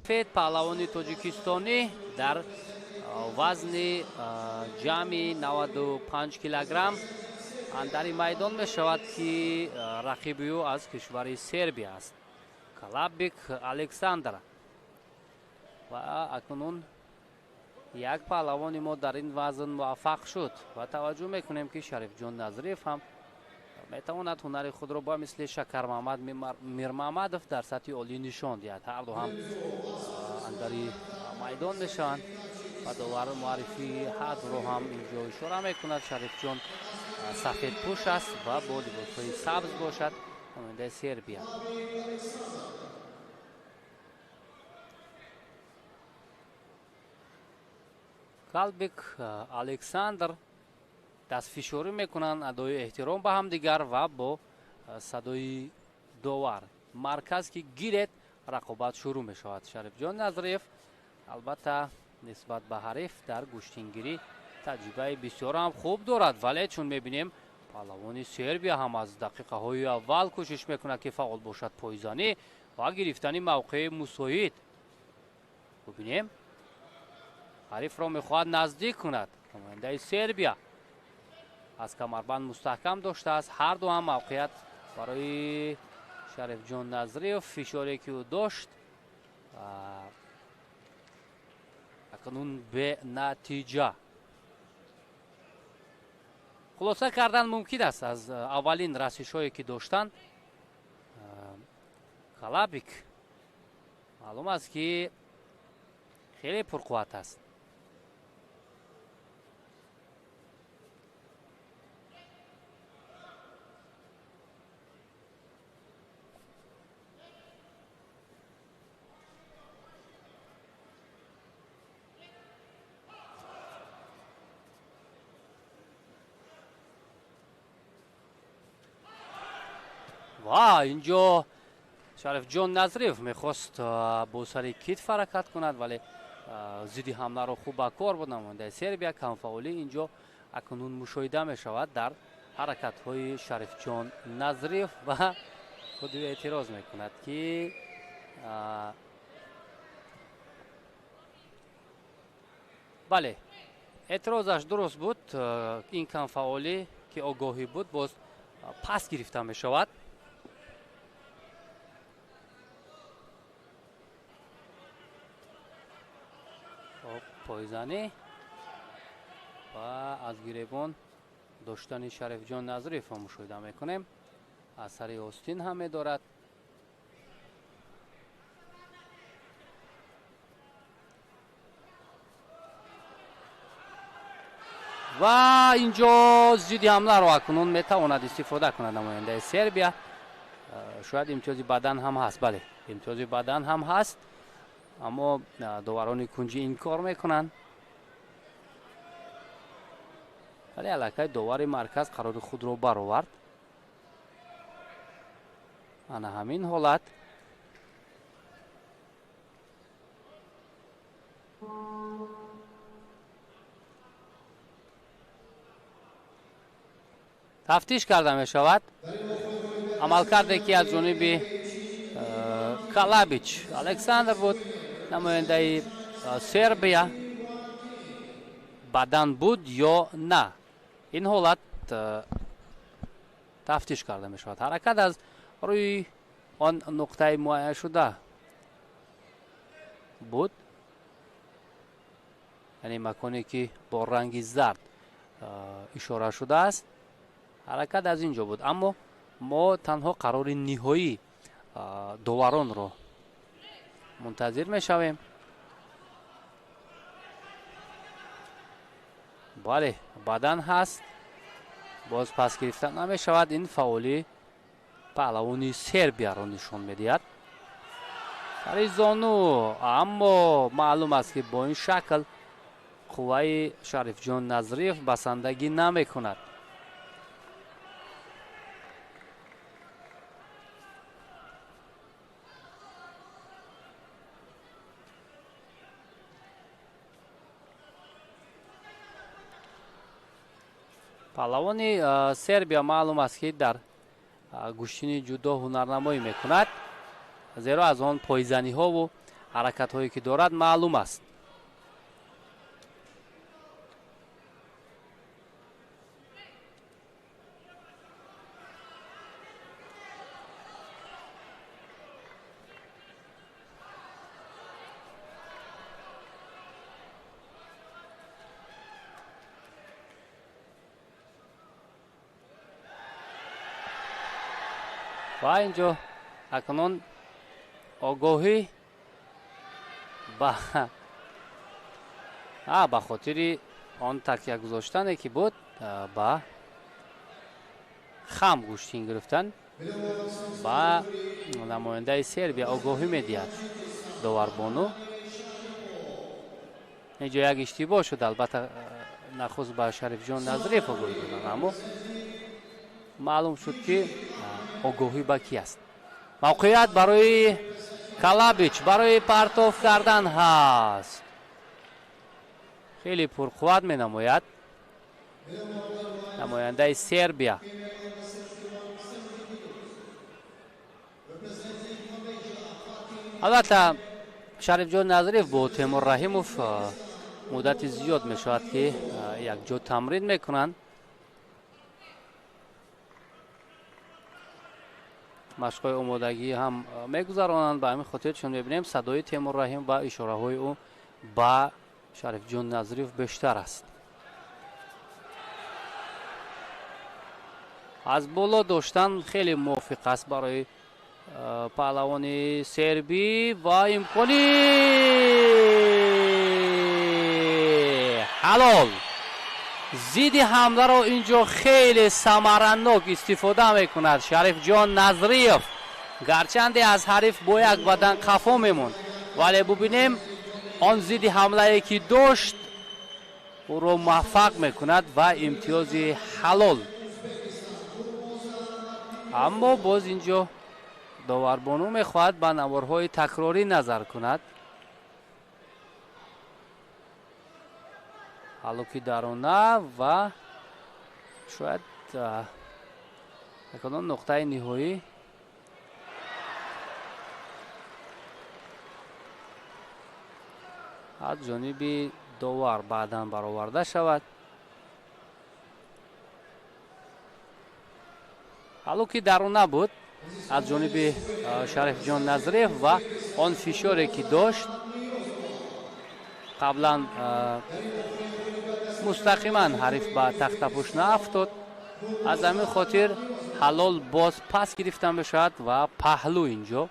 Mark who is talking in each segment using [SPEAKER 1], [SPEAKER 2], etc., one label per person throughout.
[SPEAKER 1] Сафед паҳлавони тоҷикистонӣ дар вазни ҷамъи 95 килограмм андари майдон мешавад, ки рақиби ӯ аз кишвари Сербия аст, Калабик Александр. Ва акнун як паҳлавони мо дар ин вазн муваффақ шуд ва таваҷҷӯҳ мекунем, ки Шарифҷон Назриев ҳам метавонад ҳунари худро ба мисли Шакармаҳмад Мирмаҳмадов дар сатҳи олӣ нишон диҳад. Ҳарду ҳам андари майдон мешаванд ва довар муаррифии ҳардуро ҳам инҷо ишора мекунад. Шарифҷон сафедпӯш аст ва бо либосҳои сабз бошад намояндаи Сербия. Калбик Александр дастфишорӣ мекунанд, адои эҳтиром ба ҳамдигар ва бо садои довар марказ ки гиред, рақобат шурӯъ мешавад. Шарифҷон Назриев албатта нисбат ба ҳариф дар гӯштингирӣ таҷрибаи бисёрам хуб дорад, вале чун мебинем, паҳлавони Сербия ҳам аз дақиқаҳои аввал кӯшиш мекунад, ки фаъол бошад, пойзанӣ ва гирифтани мавқеи мусоид. Бубинем, ҳарифро мехоҳад наздик кунад. Намояндаи Сербия аз камарбанд мустаҳкам доштааст. Ҳарду ҳам мавқеият барои Шарифҷон Назриев, фишоре ки ӯ дошт, акнун бенатиҷа. Хулоса кардан мумкин аст аз аввалин расишҳое ки доштанд, Калабик маълум аст, ки хеле пурқувват аст. Ва инҷо Шарифҷон Назриев мехост бо сари китф ҳаракат кунад, вале зидди ҳамларо хуб ба кор буд намояндаи Сербия. Камфаъолӣ инҷо акнун мушоҳида мешавад дар ҳаракатҳои Шарифҷон Назриев ва худи эътироз мекунад, ки бале, эътирозаш дуруст буд. Ин камфаъолӣ, ки огоҳӣ буд, боз пас гирифта мешавад. Пойзанӣ ва аз гиребон доштани Шарифҷон Назриевро мушоҳида мекунем. Аз сари остин ҳам медорад. Ва инҷо зидди ҳамларо акнун метавонад истифода кунад намояндаи Сербия. Шояд имтиёзи бадан ҳам ҳаст. Бале, имтиёзи бадан ҳам ҳаст, аммо доварони кунҷӣ инкор мекунанд, вале аллакай довари марказ қарори худро баровард. Ана ҳамин ҳолат. Тафтиш карда мешавад амалкарде, ки аз ҷониби Калабич Александр буд, намояндаи Сербия, бадан буд ё на. Ин ҳолат тафтиш карда мешавад. Ҳаракат аз рӯи он нуқтаи муайяншуда буд, яъне маконе, ки бо ранги зард ишора шудааст, ҳаракат аз ин ҷо буд, аммо мо танҳо қарори ниҳоии доваронро мунтазир мешавем. Бале, бадан ҳаст, боз пас гирифта намешавад. Ин фаъолӣ паҳлавони Сербияро нишон медиҳад. Сари зону, аммо маълум аст, ки бо ин шакл қувваи Шарифҷон Назриев басандагӣ намекунад. Паҳлавони Сербия маълум аст, ки дар гӯштини ҷудо ҳунарнамоӣ мекунад, зеро аз он пойзаниҳову Ҳаракатҳое ки дорад маълум аст. Ва инҷо акнун огоҳӣ ба хотири он такя гузоштане ки буд ба хам гӯштин гирифтан ба намояндаи Сербия огоҳӣ медиҳад доварбону. Инҷо як иштибоҳ шуд, албатта нахуст ба Шарифҷон Назриев огоҳӣ доданд, аммо маълум шуд ки огоҳӣ ба кӣ аст. Мавқеият барои Калабич барои партоф кардан ҳаст. Хеле пурқувват менамояд намояндаи Сербия. Албатта Шарифҷон Назриев бо Темур Раҳимов муддати зиёд мешавад ки якҷо тамрин мекунанд. Машқҳои омодагӣ ҳам мегузаронанд. Ба ҳамин хотир чун мебинем садои Темур Раҳим ва ишораҳои ӯ ба Шарифҷон Назриев бештар аст. Аз боло доштан хеле мувофиқ аст барои паҳлавони сербӣ ва имкони ҳалол. Зидди ҳамларо инҷо хеле самаранок истифода мекунад Шарифҷон Назриев. Гарчанде аз ҳариф бо як бадан қафо мемонд, вале бубинем он зидди ҳамлае ки дошт ӯро муваффақ мекунад ва имтиёзи ҳалол. Аммо боз инҷо доварбону мехоҳад ба наворҳои такрорӣ назар кунад. Ҳалуки дарона ва шояд акнун нуқтаи ниҳоӣ аз ҷониби довар баъдан бароварда шавад. Ҳалуки дарона буд аз ҷониби Шарифҷон Назриев ва он фишоре ки дошт қаблан мустақиман ҳариф ба тахтапӯш наафтод. Аз ҳамин хотир ҳалол боз пас гирифта мешавад ва паҳлӯ инҷо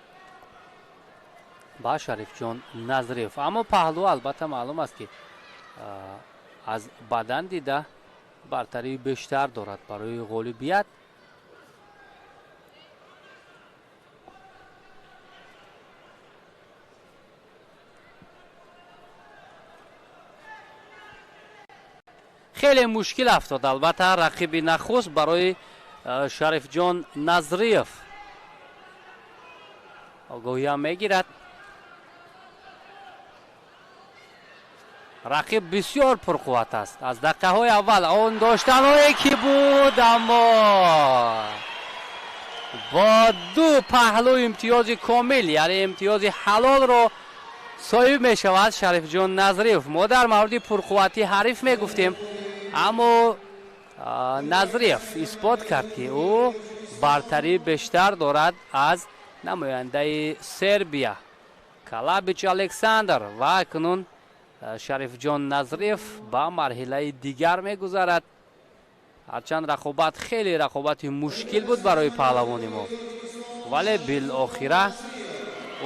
[SPEAKER 1] ба Шарифҷон Назриев. Аммо паҳлӯ албатта маълум аст ки аз бадан дида бартарии бештар дорад барои ғолибият. Хеле мушкил афтод албатта рақиби нахуст барои Шарифҷон Назриев. Огоҳиам мегирад. Рақиб бисёр пурқувват аст. Аз дақиқаҳои аввал он доштаное ки буд, аммо бо ду паҳлӯ имтиёзи комил, яъне имтиёзи ҳалолро соҳиб мешавад Шарифҷон Назриев. Мо дар мавриди пурқуввати ҳариф мегуфтем, аммо Назриев исбот кард ки ӯ бартарӣ бештар дорад аз намояндаи Сербия Калабич Александр ва акнун Шарифҷон Назриев ба марҳилаи дигар мегузарад. Ҳарчанд рақобат хеле рақобати мушкил буд барои паҳлавони мо, вале билохира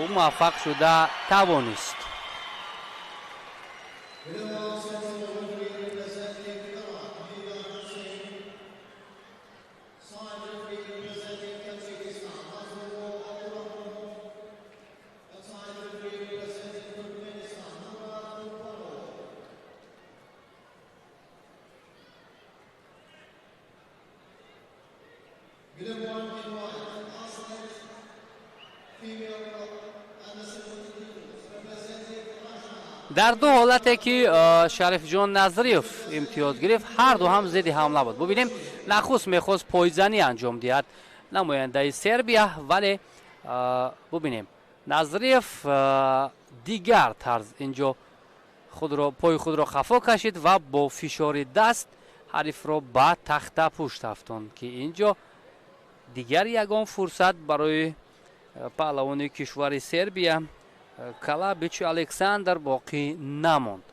[SPEAKER 1] ӯ муваффақ шуда тавонист. Дар ду ҳолате ки Шарифҷон Назриев имтиёз гирифт, ҳар ду ҳам зидди ҳамла буд. Бубинем, нахуст мехост пойзанӣ анҷом диҳад намояндаи Сербия, вале бубинем Назриев дигар тарз инҷо худро, пои худро хафо кашид ва бо фишори даст ҳарифро ба тахтапушт афтонд, ки инҷо дигар ягон фурсат барои паҳлавони кишвари Сербия Калабич Александр боқӣ намонд.